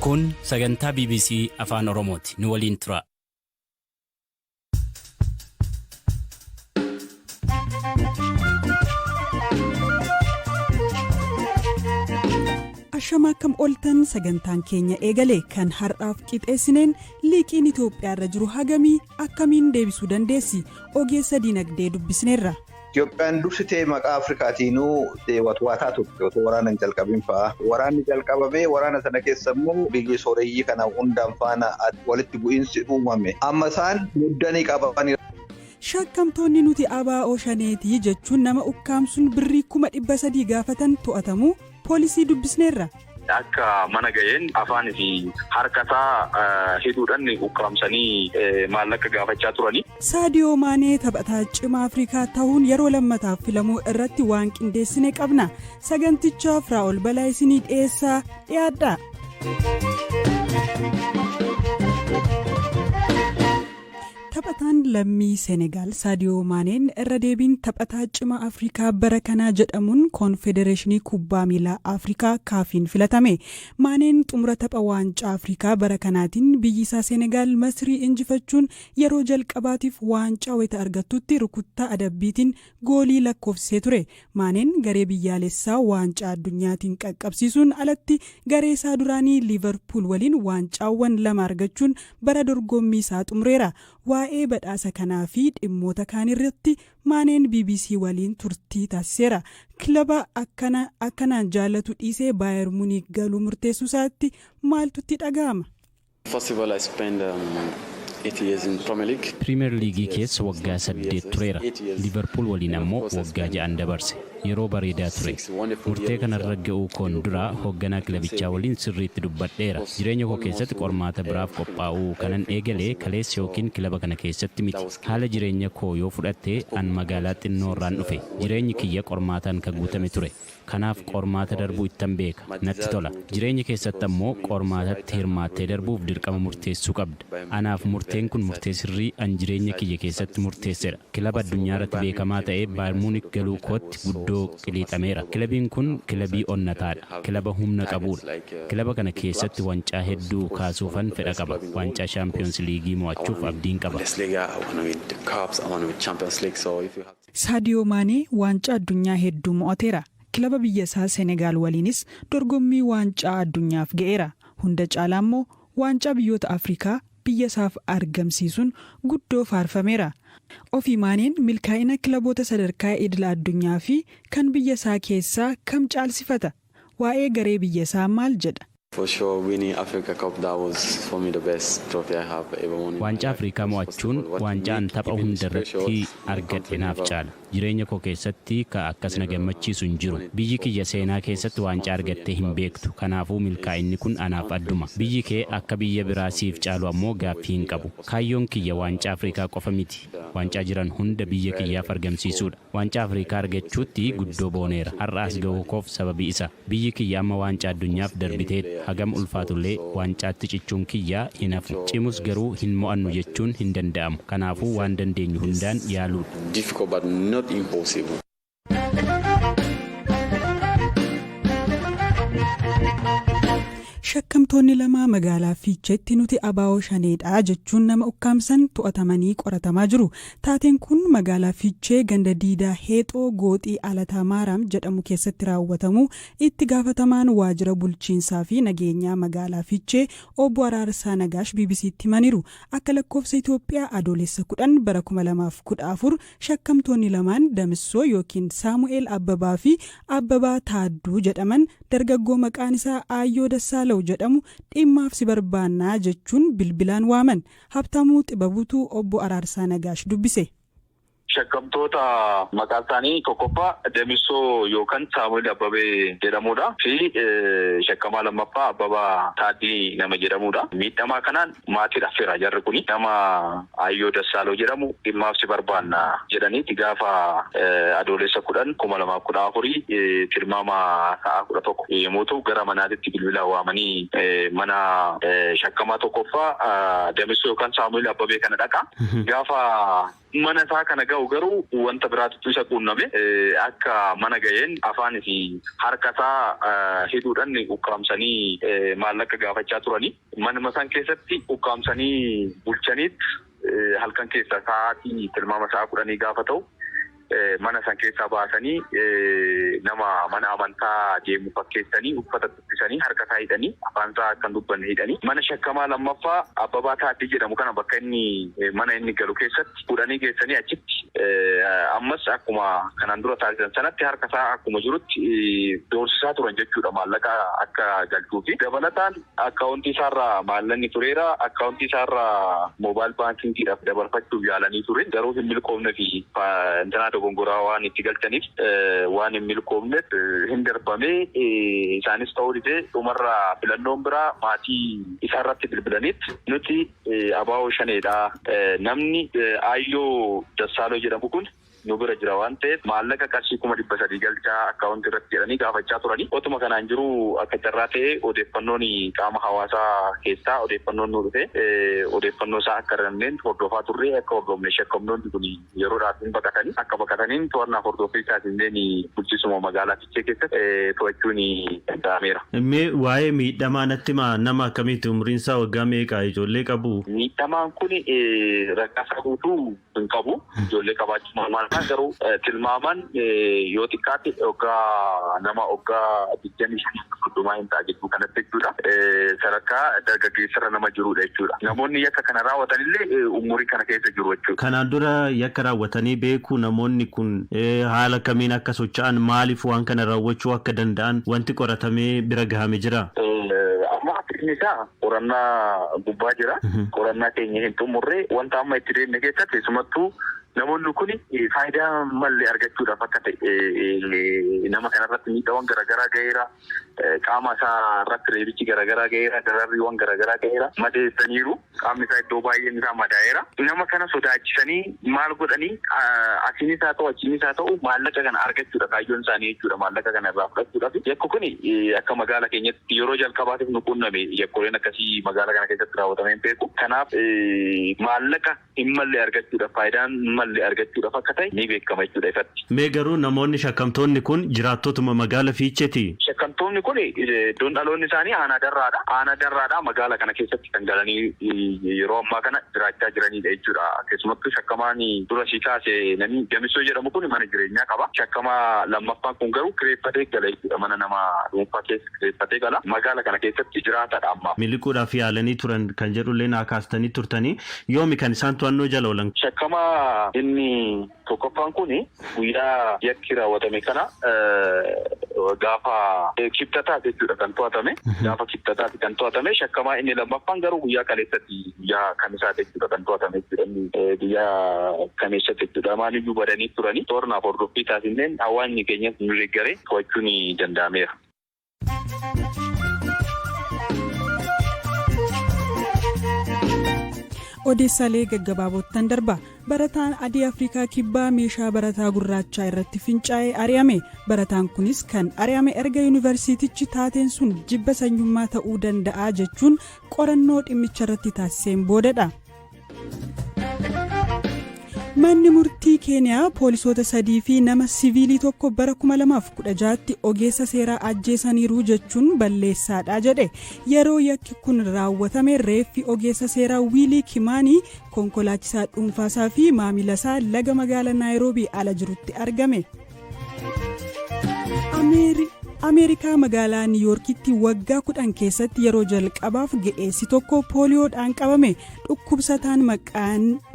Kun sagantaa BBC Afaan Oromooti. Nu waliin tura. Ashama, akkam ooltan? Sagantaan keenya eegale. Kan har'aaf qixeessineen liiqiin Itoophiyaa irra jiru hagamii, akkamiin deebisuu dandeessi? Ogeessa dinagdee dubbisneerra. Itoophiyaan dursitee maqaa Afrikaatiinuu watwaataa turte otoo waraana hin jalqabin fa'aa. Waraanni jalqabamee, waraana sana keessa immoo biyyi sooreyyii kana hundaan faana walitti bu'iinsi uumame. Amma isaan muddanii qabanii. Shakkamtoonni nuti ABO Shaneetii jechuun nama ukkaamsuun birrii 300,000 gaafatan to'atamuu poolisii dubbisneerra. Akka mana ga'een afaan fi harka isaa hidhuudhaan ukkaamsanii maallaqa gaafachaa turani. Saadiyoo Maanee taphataa cimaa Afrikaa ta'uun yeroo lammataaf filamuu irratti waan qindeessine qabna. Saganticha Firaa'ol Balaa isinii dhiyeessaa, dhiyaadha. Taphataan lammii Senegaal Saadiyoo Maaneen irra deebiin taphataa cimaa Afrikaa bara kanaa jedhamuun Koonfedereeshinii Kubbaa Miilaa Afrikaa Kaafiin filatame. Maaneen xumura tapha Waancaa Afrikaa bara kanaatiin biyyi isaa Senegaal Masrii injifachuun yeroo jalqabaatiif waancaa wayita argattutti rukuttaa adabbiitiin goolii lakkoofsisee ture. Maaneen garee biyyaalessaa waancaa addunyaatiin qaqqabsiisuun alatti garee isaa duraanii Liivarpuul waliin waancaawwan lama argachuun bara dorgommii isaa xumureera. Waa'ee badhaasa kanaa fi dhimmoota kaan irratti Maaneen BBC waliin turtii taasiseera. Kilaba akkanaan jaallatu dhiisee Baayer Muniik galuu murteessuu isaatti maaltu itti dhaga'ama? First of all, I spent 8 years in Premier League. Piriimeer Liigii keessa waggaa 8 tureera. Liivarpuul waliin ammoo waggaa 6n dabarse. Yeroo bareedaa ture. Murtee kanarra ga'uu koon dura hoogganaa kilabichaa waliin sirriitti dubbadheera. Jireenya koo keessatti qormaata biraaf qophaa'uu kanan eegale kaleessa yookiin kilaba kana keessatti miti. Haala jireenya koo yoo fudhatte, an magaalaa xinnoo irraan dhufe. Jireenyi kiyya qormaataan kan guutame ture. Kanaaf qormaata darbuu ittan beeka. Natti tola. Jireenya keessatti ammoo qormaatatti hirmaattee darbuuf dirqama murteessuu qabda. Anaaf murteen kun murtee sirrii an jireenya kiyya keessatti murteessedha. Kilaba addunyaa irratti beekamaa ta'e Baayern Muunik galuu kootti guddoo qiliixameera. Kilabiin kun kilabii onnataadha. Kilaba humna qabudha. Kilaba kana keessatti wancaa hedduu kaasuufan fedha qaba. Waancaa Shaampiyoons Liigii mo'achuuf abdiin qaba. Bundesliga, I want to win the cups, I want to win Champions League. So if you have Saadiyoo Maanee waancaa addunyaa hedduu mo'ateera. Kilaba biyya isaa Senegaal waliinis dorgommii waancaa addunyaaf ga'eera. Hunda caalaa immoo waancaa biyyoota Afrikaa biyya isaaf argamsiisuun guddoo faarfameera. Ofii Maaneen milkaa'ina kilaboota sadarkaa idila addunyaa fi kan biyya isaa keessaa kam caalsifata? Waa'ee garee biyya isaa maal jedha? For sure, winning Africa Cup, that was for me the best trophy I have ever won in my Waancaa life. Afrikaa mo'achuun waancaan tapha hunda irratti argadhe naaf caala. Jireenya koo keessatti ka akkas na gammachiisu hin jiru. Biyyi kiyya seenaa keessatti waancaa argattee hin beektu. Kanaafuu milkaa'inni kun anaaf adduma. Biyyi kee akka biyya biraa siif caalu ammoo gaaffii hin qabu. Kaayyoon kiyya waancaa Afrikaa qofa miti. Waancaa jiran hunda biyya kiyyaaf argamsiisuudha. Waancaa Afrikaa argachuutti guddoo booneera. Har'a as ga'uu koof sababii isa. Biyyi kiyya amma waancaa addunyaaf darbiteetti. Hagam ulfaatullee waancaatti cichuun kiyya hin hafu. Cimus garuu hin mo'annu jechuun hin danda'amu. Kanaafuu waan dandeenyu hundaan yaaluudha. Difficult but not impossible. Shakkamtoonni lama magaalaa Fiicheetti nuti ABO Shaneedha jechuun nama ukkaamsan to'atamanii qoratamaa jiru. Taateen kun magaalaa Fiichee ganda Diidaa Heexoo Gooxii Alataa Maaraam jedhamu keessatti raawwatamu itti gaafatamaan waajjira bulchiinsaa fi nageenyaa magaalaa Fiichee obbo Araarsaa Nagaash BBCtti himaniiru. Akka lakkoofsa Itoophiyaa Adoolessa 10 bara 2014 shakkamtoonni lamaan Damissoo yookiin Saamu'eel Abbabaa fi Abbabaa Taadduu jedhaman dargaggoo maqaan isaa Aayyoo Dassaalaw jedhamu dhimmaaf si barbaannaa jechuun bilbilaan waaman. Habtamuu Xibabuutu obbo Araarsaa Nagaash dubbise. Shakkamtoota maqaan isaanii tokkoffaa Damissoo yookaan Saamu'eel Abbabee jedhamudha fi shakkamaa lammaffaa Abbabaa Taaddii nama jedhamudha. Miidhamaa kanaan maatiidha fira jarri kuni, nama Aayyoo Dassaaloo jedhamu dhimmaaf si barbaanna jedhaniiti gaafa Adoolessa 10 2014 tilmaama sa'a 11 yommuu ta'u gara manaatitti bilbilaan waamanii mana shakkamaa tokkoffaa Damissoo yookaan Saamu'eel Abbabee kana dhaqa. Gaafa Mana isaa kana ga'u garuu wanta biraatu isa quunname. Akka mana ga'een afaan fi harka isaa hidhuudhaan ukkaamsanii maallaqa gaafachaa turani. Manuma isaan keessatti ukkaamsanii bulchaniit halkan keessa sa'aatii tilmaama sa'a 10 gaafa ta'u mana san keessaa baasanii nama mana amantaa deemu fakkeessanii uffata uffisanii, harka isaa hidhanii, afaan isaa akka hin dubbanne hidhanii, mana shakkamaa lammaffaa Abbabaa Taaddii jedhamu kana bakka inni mana inni galu keessatti fuudhanii geessanii, achitti ammas akkuma kanaan dura taasisan sanatti harka isaa akkuma jirutti doorsisaa turan jechuudha, maallaqa akka galchuu fi dabalataan akkaawuntii isaarraa maallaqni tureera. Akkaawuntii isaarraa mobile bankingiidhaaf dabarfachuuf yaalanii ture, garuu hin milkoofne fi intanaa dogongoraa waan itti galchaniif waan hin milkoofneef hin darbame. Isaanis ta'uu didee, dhumarraa filannoon biraa maatii isaarratti bilbilaniit, "Nuti abaa'oo shaneedha, namni Aayyoo Dassaaloo jedhamu kun nu bira jira waan ta'eef maallaqa qarshii 300,000 galchaa akkaawuntii irratti," jedhanii gaafachaa turanii. Otuma kanaan jiru akka carraa ta'e odeeffannoon qaama hawaasaa keessaa odeeffannoon nu dhufe, odeeffannoo isaa akka arganneen hordofaa turre. Akka hordofne shakkamtoonni kun yeroodhaaf hin baqatanii. Akka baqataniin to'annaa hordoffii taasisneen bulchiisuma magaalaa Fiichee keessatti to'achuun danda'ameera. Mee waa'ee miidhamaa natti himaa, nama akkamiiti, umriin isaa waggaa meeqa, ijoollee qabu? Miidhamaan kun ragaa isaa guutuu hin qabu. Ijoollee qabaachuu maal maal garuu tilmaaman yoo xiqqaate waggaa nama waggaa 25 30 hin ta'a jechuu kanatti jechuudha. Sadarkaa dargaggeessarra nama jirudha jechuudha. Namoonni yakka kana raawwatan illee umurii kana keessa jiru jechuudha. Kanaan dura yakka raawwatanii beekuu namoonni kun? Haala kamiin akka socho'an, maaliif waan kana raawwachuu akka danda'an wanti qoratamee bira gahame jira? Amma inni isaa qorannaa gubbaa jira. Qorannaa keenya hin xumurree. Wanta amma itti deemne keessatti keessumattuu namoonni kun faayidaa malee argachuudhaaf akka ta'e, nama kanarratti miidhaawwan garaagaraa gaheera. Qaama isaa irratti reebichi garaagaraa gaheera. Dararriiwwan garaagaraa gaheera. Madeessaniiru. Qaamni isaa iddoo baay'een isaa madaa'eera. Nama kana sodaachisanii maal godhanii, asiinis haa ta'u achiinis haa ta'u, maallaqa kana argachuudha kaayyoon isaanii jechuudha. Maallaqa kana irraa fudhachuudhaaf. Yakki kun akka magaalaa keenyatti yeroo jalqabaatiif nu qunname. Yakkooleen akkasii magaalaa kana keessatti raawwatamee hin beeku. Kanaaf maallaqa hin malle argachuudhaaf, faayidaan hin malle argachuudhaaf akka ta'e ni beekama jechuudha ifatti. Mee garuu namoonni shakkamtoonni kun jiraattotuma magaala Fiicheeti? Shakkamtoonni kun iddoon dhaloonni isaanii aanaa Darraadha. Aanaa Darraadha magaala kana keessatti kan galanii yeroo ammaa kana jiraachaa jiranidha jechuudha. Keessumattuu shakkamaan dura sii kaase, namni Damisoo jedhamu kun, mana jireenyaa qaba. Shakkamaa lammaffaan kun garuu kireeffatee gala jechuudha. Mana nama dhuunfaa keessa kireeffatee gala. Magaala kana keessatti jiraatadha amma. Miliquudhaaf yaalanii turan kan jedhullee naa kaastanii turtanii, yoomi kan isaan to'annoo jala oolan? Shakkamaa inni tokkoffaan kun guyyaa yakki raawwatame kana gaafa Kibxataati jechuudha kan to'atame. Gaafa Kibxataati kan to'atame. Shakkamaa inni lammaffaan garuu guyyaa kaleessatti, guyyaa Kamisaati jechuudha kan to'atame jechuudha. Inni guyyaa Kamisaati jechuudha. Maaliyyuu badanii turanii, toornaaf hordoffii taasisneen hawaasni keenyas nu deeggaree to'achuun danda'ameera. Odeessaalee gaggabaabottan darba. Barataan adii Afrikaa Kibbaa meeshaa barataa gurraachaa irratti fincaa'ee ari'ame. Barataan kunis kan ari'ame erga yuunivarsiitichi taateen sun jibba sanyummaa ta'uu danda'a jechuun qorannoo dhimmicha irratti taasiseen boodadha. Manni murtii Keeniyaa poolisoota sadii fi nama siviilii tokko bara 2016tti ogeessa seeraa ajjeesaniiru jechuun balleessaadha jedhe. Yeroo yakki kun raawwatame reeffi ogeessa seeraa Wiilii Kimaanii konkolaachisaa dhuunfaasaa fi maamila isaa laga magaalaa Naayiroobii ala jirutti argame. Ameerikaa magaalaa Niiyoorkitti waggaa 10 keessatti yeroo jalqabaaf ga'eessi tokko pooliyoodhaan qabame. Dhukkubsataan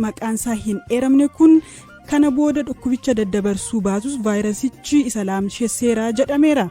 maqaansaa hin eeramne kun kana booda dhukkubicha daddabarsuu baatus vaayirasichi isa laamsesseera jedhameera.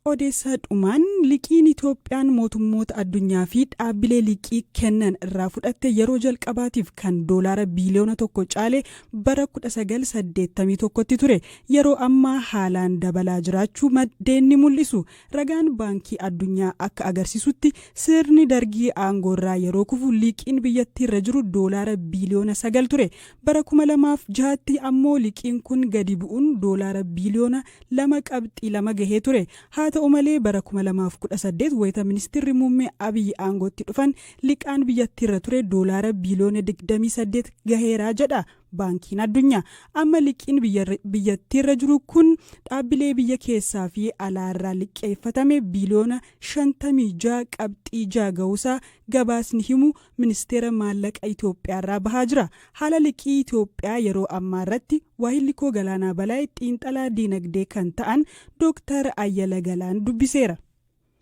Odeessa dhumaan, liqiin Itoophiyaan mootummoota addunyaa fi dhaabbilee liqii kennan irraa fudhatte yeroo jalqabaatiif kan doolaara biiliyoona 1 caale bara 1981tti ture. Yeroo ammaa haalaan dabalaa jiraachuu maddeen ni mul'isu. Ragaan Baankii Addunyaa akka agarsiisutti, sirni Dargii aangoorraa yeroo kufu liqiin biyyattiirra jiru doolaara biiliyoona 9 ture. Bara 2006tti ammoo liqiin kun gadi bu'uun doolaara biiliyoona 2.2 gahee ture. Haa Haa ta'u malee, bara 2018 wayita ministeerri muummee Abiyyi aangootti dhufan liqaan biyyattiirra ture doolaara biiliyoona 28 gaheeraa jedha Baankiin Addunyaa. Amma liqiin biyyattiirra jiru kun dhaabbilee biyya keessaa fi alaarraa liqeeffatame biiliyoona 56 qabxii 6 gahuusaa gabaasni himu Ministeera Maallaqa Itoophiyaarraa bahaa jira. Haala liqii Itoophiyaa yeroo ammaa irratti waahillikoo Galaanaa Balaay xiinxalaa diinagdee kan ta'an Dooktar Ayyala Galaan dubbiseera.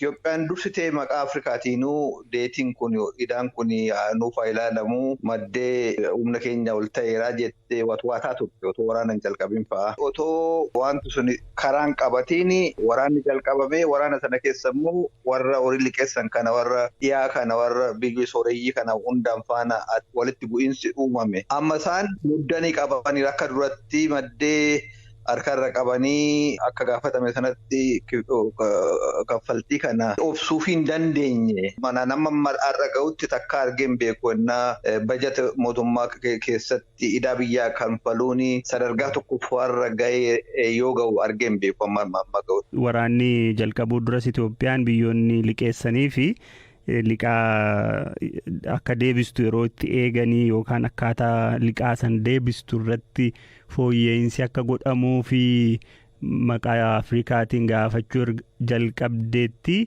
Itoophiyaan dursitee maqaa Afrikaatiinuu deetiin kun, idaan kun nuuf haa ilaalamu, maddee humna keenya ol ta'eeraa jettee watwaataa turte otoo waraana hin jalqabin fa'aa. Otoo wanti sun karaan qabatiin waraanni jalqabamee, waraana sana keessa immoo warra horii liqeessan kana, warra dhiyaa kana, warra biyya sooreyyii kana hundaan faana walitti bu'iinsi uumame. Amma isaan muddanii qabanii akka duratti maddee harkarra qabanii akka gaafatame sanatti kaffaltii kana obsuuf hin dandeenye. Mana nama har'a gahutti takka argeen beeku innaa bajata mootummaa keessatti idaa biyyaa kanfaluun sadarkaa tokkoffaarra gahee yoo gahu argeen beeku amma amma gahu. Waraanni jalqabuu duras Itoophiyaan biyyoonni liqeessanii fi liqaa akka deebistu yeroo itti eeganii yookaan akkaataa liqaa san deebistu irratti fooyya'insi akka godhamuu fi maqaa Afrikaatiin gaafachuu jalqabdeetti.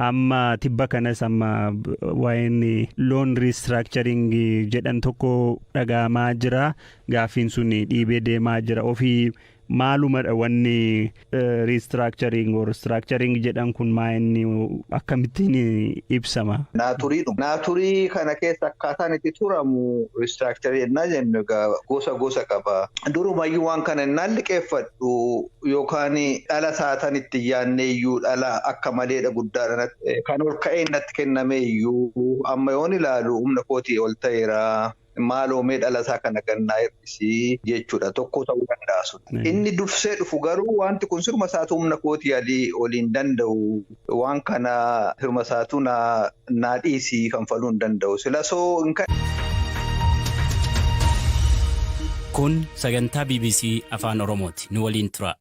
Amma tibba kanas amma waa'een loan restructuring jedhan tokko dhagahamaa jira. Gaaffiin sun dhiibee deemaa jira. Ofii maalumadha wanni restructuring or structuring jedhan kun? Maa inni akkamittiin ibsama? Naaturiidhuma. Naaturii kana keessa akkaataan itti turamu, restructuring yennaa jennu egaa gosa gosa qaba. Durumayyuu waan kana innaan liqeeffadhu yookaan dhala saatan itti yaadne iyyuu dhala akka maleedha guddaadha. Kan ol ka'ee natti kenname iyyuu amma yoon ilaalu humna kootii ol ta'eera. Maaloomee dhala isaa kana gannaa hir'isii jechuudha. Tokko ta'uu danda'a sun. Inni dursee dhufu garuu wanti kun sirma isaatu humna kootii alii oliin danda'u. Waan kana sirma isaatu naa dhiisii kanfaluu hin danda'u. Sila soo. Kun sagantaa BBC Afaan Oromooti. Nu waliin tura.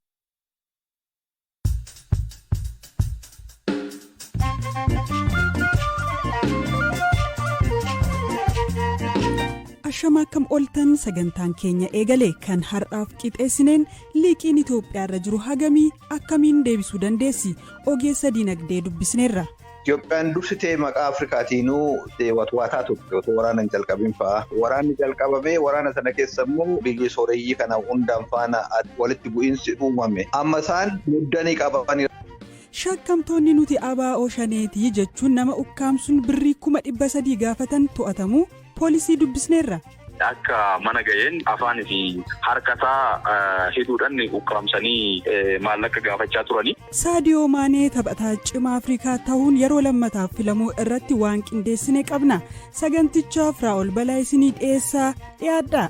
Ashama, akkam ooltan? Sagantaan keenya eegale. Kan har'aaf qixeessineen liqiin Itoophiyaa irra jiru hagamii, akkamiin deebisuu dandeessi? Ogeessa diinagdee dubbisneerra. Itoophiyaan dursitee maqaa Afrikaatiinuu watwaataa turte otoo waraana hin jalqabin fa'aa. Waraanni jalqabamee, waraana sana keessa immoo biyyi sooreyyii kana hundaan faana walitti bu'iinsi uumame. Amma isaan muddanii qabanii. Shakkamtoonni nuti ABO Shaneetii jechuun nama ukkaamsuun birrii 300,000 gaafatan to'atamuu poolisii dubbisneerra. Akka mana ga'een afaanii fi harka isaa hidhuudhaan ukkaamsanii maallaqa gaafachaa turani. Saadiyoo Maanee taphataa cimaa Afrikaa ta'uun yeroo lammataaf filamuu irratti waan qindeessine qabna. Sagantichaaf Raa'ol Balaa isinii dhiyeessaa, dhiyaadha.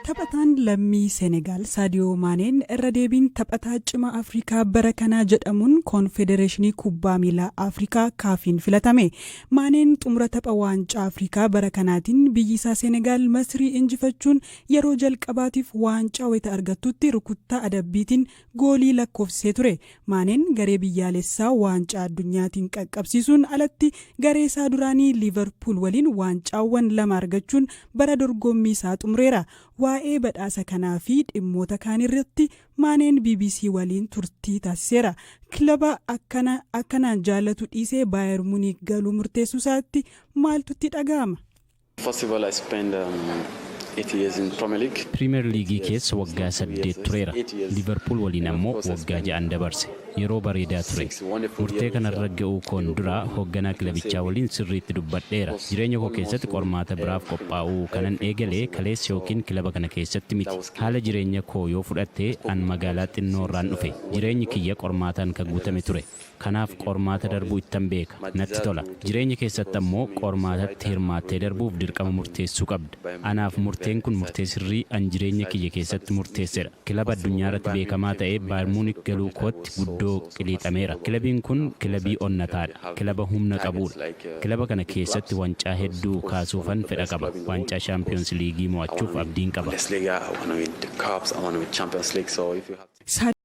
Taphataan lammii Senegaal Saadiyoo Maaneen irra deebiin taphataa cimaa Afrikaa bara kanaa jedhamuun Koonfedereeshinii Kubbaa Miilaa Afrikaa Kaafiin filatame. Maaneen xumura tapha Waancaa Afrikaa bara kanaatiin biyyi isaa Senegaal Masrii injifachuun yeroo jalqabaatiif waancaa wayita argattutti rukuttaa adabbiitiin goolii lakkoofsisee ture. Maaneen garee biyyaalessaa waancaa addunyaatiin qaqqabsiisuun alatti garee isaa duraanii Liivarpuul waliin waancaawwan lama argachuun bara dorgommii isaa xumureera. Waa'ee badhaasa kanaa fi dhimmoota kaan irratti Maaneen BBC waliin turtii taasiseera. Kilaba akkanaan jaallatu dhiisee Baayer Muniik galuu murteessuu isaatti maaltu itti dhaga'ama? First of all, I spent 8 years in Premier League. Piriimeer Liigii keessa waggaa 8 tureera. Liivarpuul waliin ammoo waggaa 6 dabarse. Yeroo bareedaa ture. Murtee kanarra ga'uu koon dura hoogganaa kilabichaa waliin sirriitti dubbadheera. Jireenya koo keessatti qormaata biraaf qophaa'uu kanan eegale kaleessa yookiin kilaba kana keessatti miti. Haala jireenya koo yoo fudhatte, an magaalaa xinnoo irraan dhufe. Jireenyi kiyya qormaataan kan guutame ture. Kanaaf qormaata darbuu ittan beeka. Natti tola. Jireenya keessatti ammoo qormaatatti hirmaattee darbuuf dirqama murteessuu qabda. Anaaf murteen kun murtee sirrii an jireenya kiyya keessatti murteessedha. Kilaba addunyaa irratti beekamaa ta'e Baayern Muunik galuu kootti guddoo Guddoo qiliixameera. Kilabiin kun kilabii onnataadha. Kilaba humna qabudha. Kilaba kana keessatti wancaa hedduu kaasuufan fedha qaba. Waancaa Shaampiyoons Liigii mo'achuuf abdiin qaba. Bundesliga, I want to win the cups, I want to win Champions League. So if you have